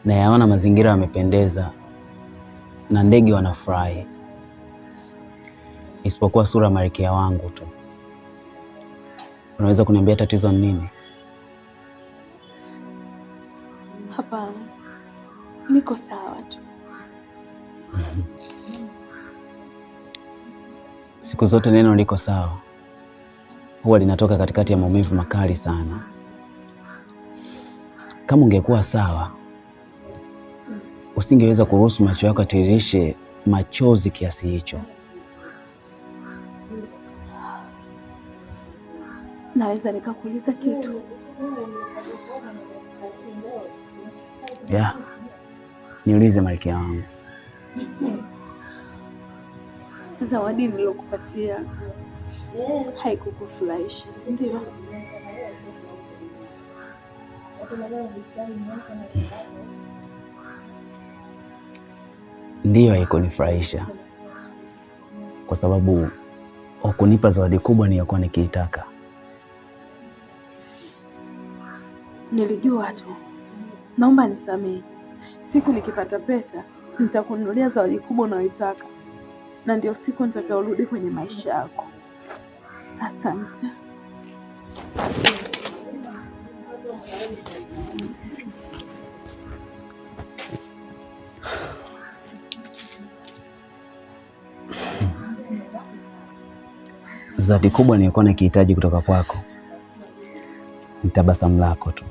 Nayaona mazingira yamependeza na ndege wanafurahi, isipokuwa sura ya malkia wangu tu. Unaweza kuniambia tatizo ni nini? Hapana, niko sawa tu. Siku zote neno liko sawa huwa linatoka katikati ya maumivu makali sana. Kama ungekuwa sawa, usingeweza kuruhusu macho yako yatiririshe machozi kiasi hicho. Naweza nikakuuliza kitu? Yeah, niulize malkia wangu. Zawadi nilokupatia haikukufurahisha, si ndio? Ndiyo, haikunifurahisha kwa sababu hukunipa zawadi kubwa niliyokuwa nikiitaka. Nilijua tu. Naomba nisamehe. Siku nikipata pesa nitakununulia zawadi kubwa unayoitaka, na ndio siku nitakayorudi kwenye maisha yako. Asante. Zawadi kubwa niliyokuwa nikihitaji kutoka kwako ni tabasamu lako tu.